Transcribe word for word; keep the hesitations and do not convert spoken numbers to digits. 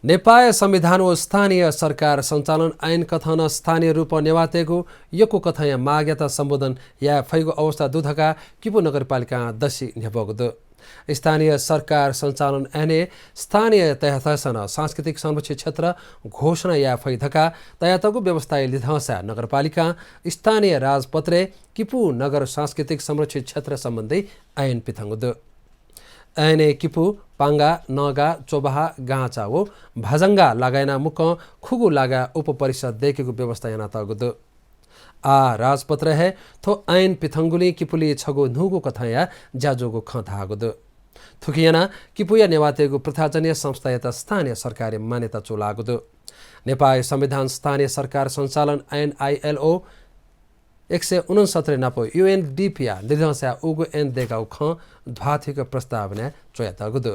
नेपाःया संविधान व स्थानीय सरकार सञ्चालन ऐन कथं नं स्थानीय रूपं नेवाःतय्गु यक्व कथंया मागयात सम्बोधन याये फइगु अवस्था दु धकाः किपू नगरपालिकां दसि न्ह्यब्वःगु दु। स्थानीय सरकार सञ्चालन ऐनय् स्थानीय तय्थासं नं सांस्कृतिक संरक्षित क्षेत्र घोषणा याये फइ धकाः तयातःगु व्यवस्थाया लिधंसा नगरपालिकां स्थानीय राजपत्रय् किपू नगर सांस्कृतिक संरक्षित क्षेत्र सम्बन्धी ऐन पिथंगु दु। ऐनय् किपू, पांगा, नगा, चोभाः, गाँचा व भाजंगा लागाय् यानाः मुक्कं खुगू लागाय् उपपरिषद दय्केगु व्यवस्था यानातःगु दु। आः राजपत्रय् हे थ्व ऐन पिथंगुलिं किपूलिइ छगू न्हूगु कथंया ज्या जूगु खँ धाःगु दु। थुकिं यानाः किपूया नेवाःतय्गु प्रथाजन्य संस्थायात स्थानीय सरकारय् मान्यता चूलाःगु दु। नेपाःया संविधान, स्थानीय सरकार सञ्चालन ऐन, आइएलओ एक सय उनन्सत्तरी नाप युएनडिपीया लिधंसाय् उगु ऐन दय्कागु खँ ध्वाथुइक प्रस्तावनाय् च्वयातःगु दु।